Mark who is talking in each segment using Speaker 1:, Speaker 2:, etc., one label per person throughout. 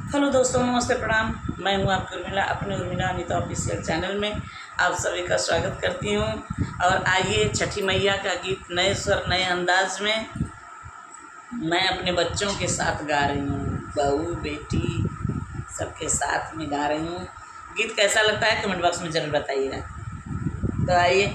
Speaker 1: Hello दोस्तों, नमस्ते, प्रणाम। मैं हूं आपकी उर्मिला, अपने उर्मिला अनीता ऑफिशियल चैनल में आप सभी का स्वागत करती हूं। और आइए, छठी मैया का गीत नए स्वर, नए अंदाज में मैं अपने बच्चों के साथ गा रही हूँ। बहू, बेटी, सबके साथ में गा रही हूँ। गीत कैसा लगता है, कमेंट बॉक्स में ज़रूर बताइएगा। तो आइए।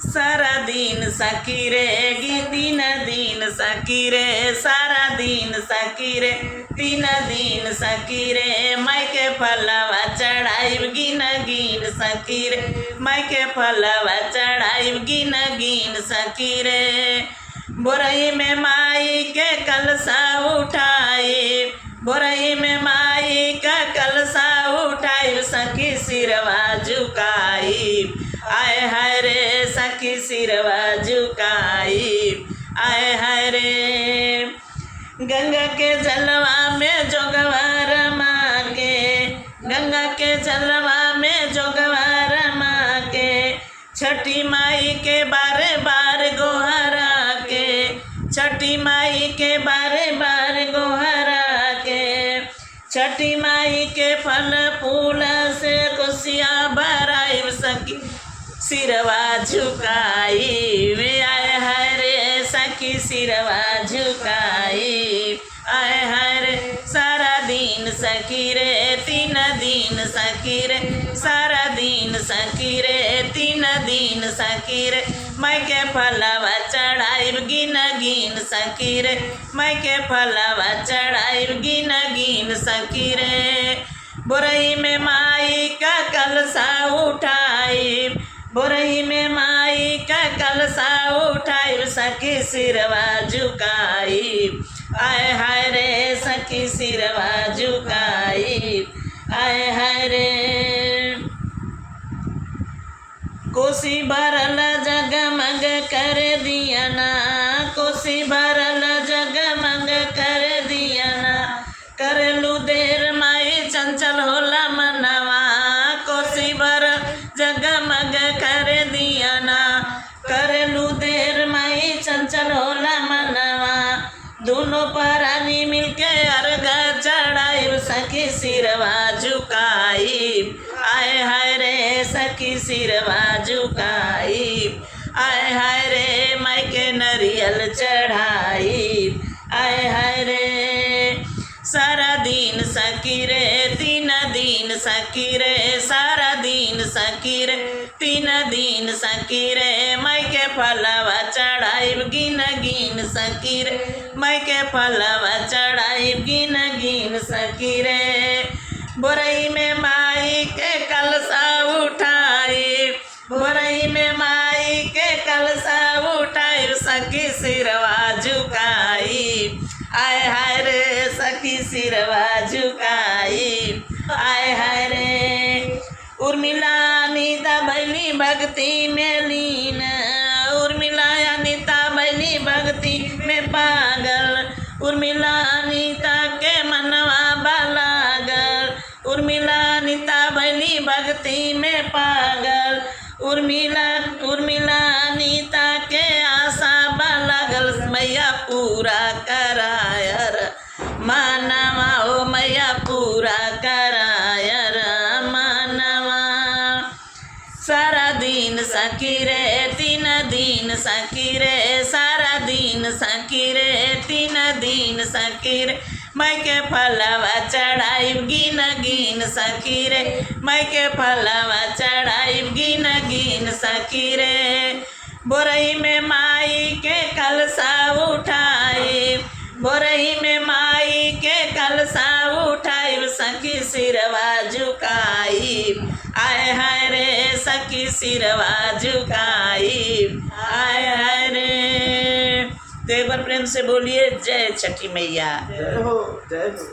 Speaker 1: सारा दिन सखी रे गी तीन दिन सखी रे, सारा दिन सखी रे, तीन दिन सखी रे, माई के फलवा चढ़ाई गिन गिन सखी रे, माई के फलवा चढ़ाई गिन गिन सखी रे। बोरई में माई के कलसा उठाई, बोरई में माई का कलसा उठाई, सखी सिरवा झुकाई, आय हाय रे सखी सिरवा झुकाई, आय हाय रे। गंगा के जलवा में जोगवा रमा के, गंगा के जलवा में जोगवा रमा के, छठी माई के बारे बार गोहरा के, छठी माई के बारे बार गोहरा के, छठी माई के फल फूल से खुशियाँ भराई, सखी सिरवा झुकाई वे, आय हाय रे सखी सिरवा झुकाई, आय हाय रे। सारा दिन सखी रे, तीन दिन सखी रे, सारा दिन सखी रे, तीन दिन सखी रे, माई के फलवा चढ़ाई गिन गिन सखी रे, माई के फलवा चढ़ाई गिन गिन सखी रे। बोरई में माई का कलसा उठाई, बोरई में माई का कलसा उठाई, सखी सिरवा झुकाई, आय हाय रे सखी सिरवा झुकाई, आय हाय रे। कोसी भरल जगमग कर दिया ना, कोसी भरल जगमग कर दिया ना, करलू देर माई चंचल होला मनवा, कोसी भरल जगमग कर दिया ना, करलू देर माई चंचल होला मनवा, दोनों परानी मिलके अर्घ चढ़ाई, सखी सिरवा झुकाई, आय हाय रे सखी सिरवा झुकाई, आय हाय रे माई के नरियल चढ़ाई, आय हाय रे। सारा दिन सखी रे, तीन दिन सखी रे, सारा दिन सखी रे, तीन दिन सखी रे, माई के फलवा चढ़ाई गिन गिन सखी रे, माई के फलवा चढ़ाई गिन गिन सखी रे। बोरई में माई के कलसा उठाई, बोरई में माई के कलसा उठाई, सखी सिरवा झुकाई, आय हाय रे सखी सिरवा झुकाई, आय हाय रे। उर्मिला अनीता भैली भक्ति में लीन, उर्मिला अनीता भैली भक्ति में पागल, उर्मिला अनीता के मनवा बलागल, उर्मिला अनीता भैली भक्ति में पागल, उर्मिला उर्मिला अनीता के आशा बलागल, मैया पूरा करायर मानवा, ओ मैया पूरा करायर मानवा। सारा दिन सखी रे, तीन दिन सखी रे, सारा दिन सखी रे, तीन दिन सखी रे, माई के फलवा चढ़ाई गिन गिन सखी रे, माई के फलवा चढ़ाई गिन गिन सखी रे। बोरई में माई के कलसा उठाई, बोरई में माई के कलसा उठाई, सखी सिरवा झुकाई, आय हाय रे सखी सिरवा झुकाई, आय हाय रे। तो एक बार प्रेम से बोलिए, जय छठी मैया।
Speaker 2: जय हो, जय हो।